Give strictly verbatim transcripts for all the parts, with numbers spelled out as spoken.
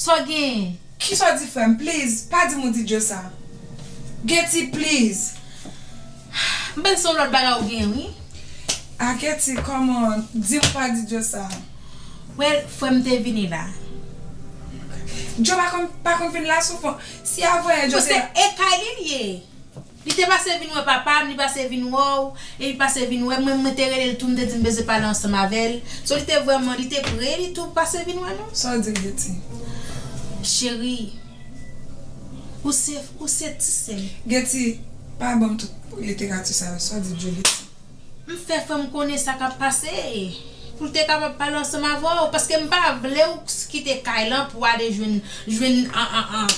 Sa w gen? Kisa w di frè m? Please, pa di m ou di Joe sa. Getty, please. M panse se yon lòt bagay ou gen, wi. A Getty, kòman? Di m pa di Joe sa. Well, frè m te vini la. Joe pa konn, pa konn vin la souvan. Si a vrè, Joe te la. Paske e kay li l ye. Li te pase vin wè papa m, li pase vin wè w, e li pase vin wè mwen, mwen te rele l tou, m te di m bezwen pale ansanm avè l. So, li te vrèman, li te pre, li tou pase vin wè nou. Sa w di, Getty? Cheri, ou se, ou se ti sè m. Getty, pa ban m tout literati sa yo. Sa w di, Joe, Getty? M fè frè m konnen sa k ap pase, pou l te kapab pale ansanm avè w, paske m pa vle w kite kay lan pou w ale jwenn, jwenn, an, an, an,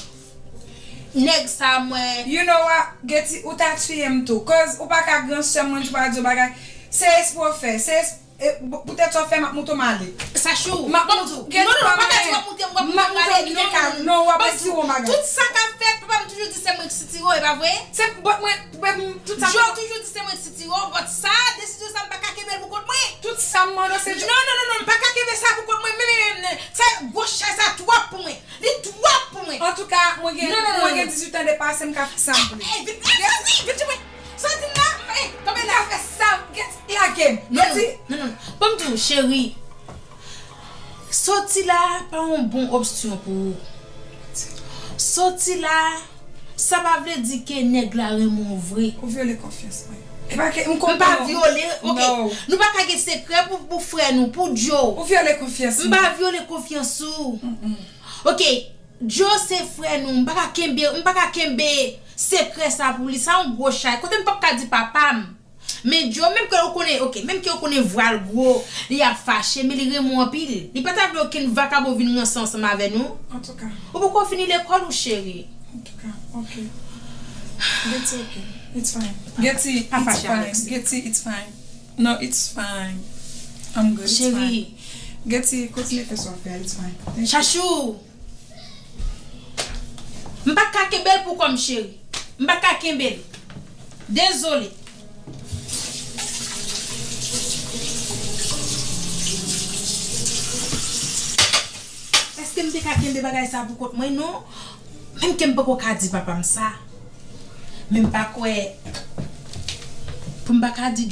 nèg sa, mwen. You know what? Getty, ou ta tiye m tou. Cause ou pa ka gran sè m, mwen di w pa di w bagay. Se espre w fè. Se es-, e, bo-, poutèt sa w fè, m ap moute w m ale. Sachou, m ap moute w. Getty, non, non, pa ka di w ap moute m, w ap moute m ale, kite kay. Non, w ap retire w bagay. Tout sa k ap fèt, papa m toujou di se mwen ki sitire w, e pa vre? Se, but mwen, but m, tout sa. Joe toujou di se mwen ki sitire w, but sa, desizyon sa, m pa ka kenbe l pou kont mwen. Tout sa m mande w, se Joe. Non, non, non, non, m pa ka kenbe sa pou kont mwen, men, men, men, men, sa, gwo chay sa twòp pou mwen. Li twòp pou mwen. Antouka, mwen gen, non, non, non, mwen gen dizuit an de pase, m ka fè sa m vle. Ey, vin, vin, vin, vin, vin, vin, soti la, ey, tonbe la. M ka fè sa, Getty, lage m. Non, non, Getty. Non, non, non. Ban m di w, cheri, soti la pa yon bon opsyon pou ou. Soti la, sa pa vle di ke nèg la renmen w vre. Ou vyole konfyans mwen. E pa ke m kontan. M pa vyole, ok. No. Nou pa ka gen sekrè pou, pou frè nou, pou Joe. Ou vyole konfyans mwen. M pa vyole konfyans ou. Mm-mm. Ok, Joe se frè nou, m pa ka kenbe, m pa ka kenbe sekrè sa pou li, sa yon gwo chay. Kote m p ap ka di papa m. Men Joe, menm ke ou konnen, ok, menm ke ou konnen vwa l gwo, li ap fache, men li renmen w anpil. Li pa ta vle okenn vakabon vin ranse ansanm avè nou. Antouka. Ou poko fini lekòl ou, cheri. Antouka, ok. Getty, ok. It's fine. Getty, it's fine. Getty, it's fine. No, it's fine. I'm good, it's fine. Cheri. Getty, kontinye fè sa w ap fè a, it's fine. Thank you. Chachou! M pa ka kenbe l pou kò m, cheri. M pa ka kenbe l. Dezole. Èske m te ka kenbe bagay sa pou kont mwen? Non. Menm ke m poko ka di papa m sa. Men m pa kwè pou m pa ka di